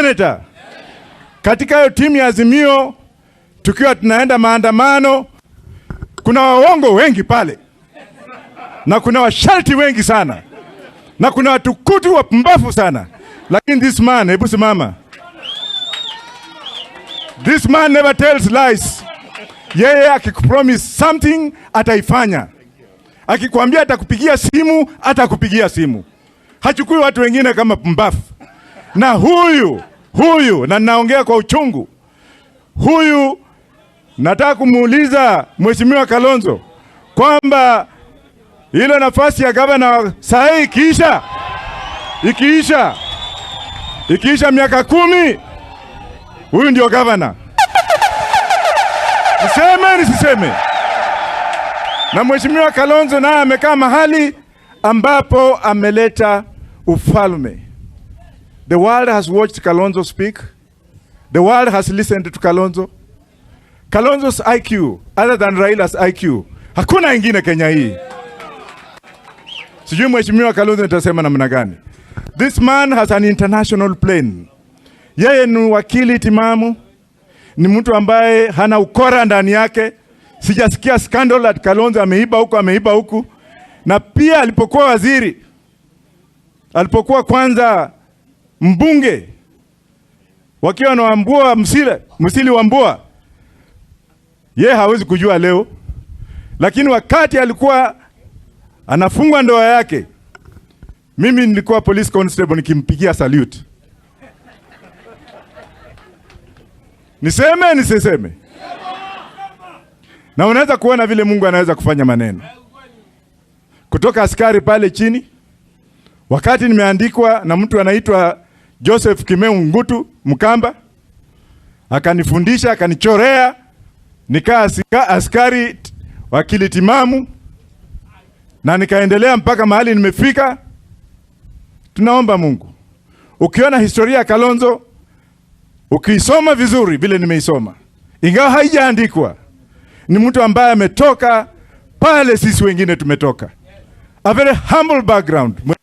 Senator. Katika hiyo timu ya Azimio tukiwa tunaenda maandamano, kuna waongo wengi pale na kuna washarti wengi sana na kuna watukutu wapumbafu sana, lakini this man, hebu simama. This man never tells lies. Yeye akikupromise something ataifanya, akikwambia atakupigia simu atakupigia simu, hachukui watu wengine kama pumbafu. Na huyu, na naongea kwa uchungu, huyu nataka kumuuliza Mheshimiwa Kalonzo kwamba ile nafasi ya gavana saa hii ikiisha miaka 10, huyu ndio gavana. Niseme nisiseme? Na Mheshimiwa Kalonzo naye amekaa mahali ambapo ameleta ufalme. The world has watched Kalonzo speak. The world has listened to Kalonzo. Kalonzo's IQ, other than Raila's IQ, hakuna ingine Kenya hii. Sijui Mheshimiwa Kalonzo nitasema namna gani. This man has an international plane. Yeye ni wakili timamu, ni mtu ambaye hana ukora ndani yake. Sijasikia scandal at Kalonzo ameiba huku, ameiba huku. Na pia alipokuwa waziri, alipokuwa kwanza mbunge, wakiwa na Wambua Musili, Musili Wambua, ye hawezi kujua leo, lakini wakati alikuwa anafungwa ndoa yake, mimi nilikuwa police constable nikimpigia salute. Niseme nisiseme? Na unaweza kuona vile Mungu anaweza kufanya maneno kutoka askari pale chini. Wakati nimeandikwa na mtu anaitwa Joseph Kimeu Ngutu Mkamba, akanifundisha akanichorea, nikaa askari wakili timamu na nikaendelea mpaka mahali nimefika. Tunaomba Mungu. Ukiona historia ya Kalonzo, ukiisoma vizuri vile nimeisoma, ingawa haijaandikwa, ni mtu ambaye ametoka pale sisi wengine tumetoka, a very humble background.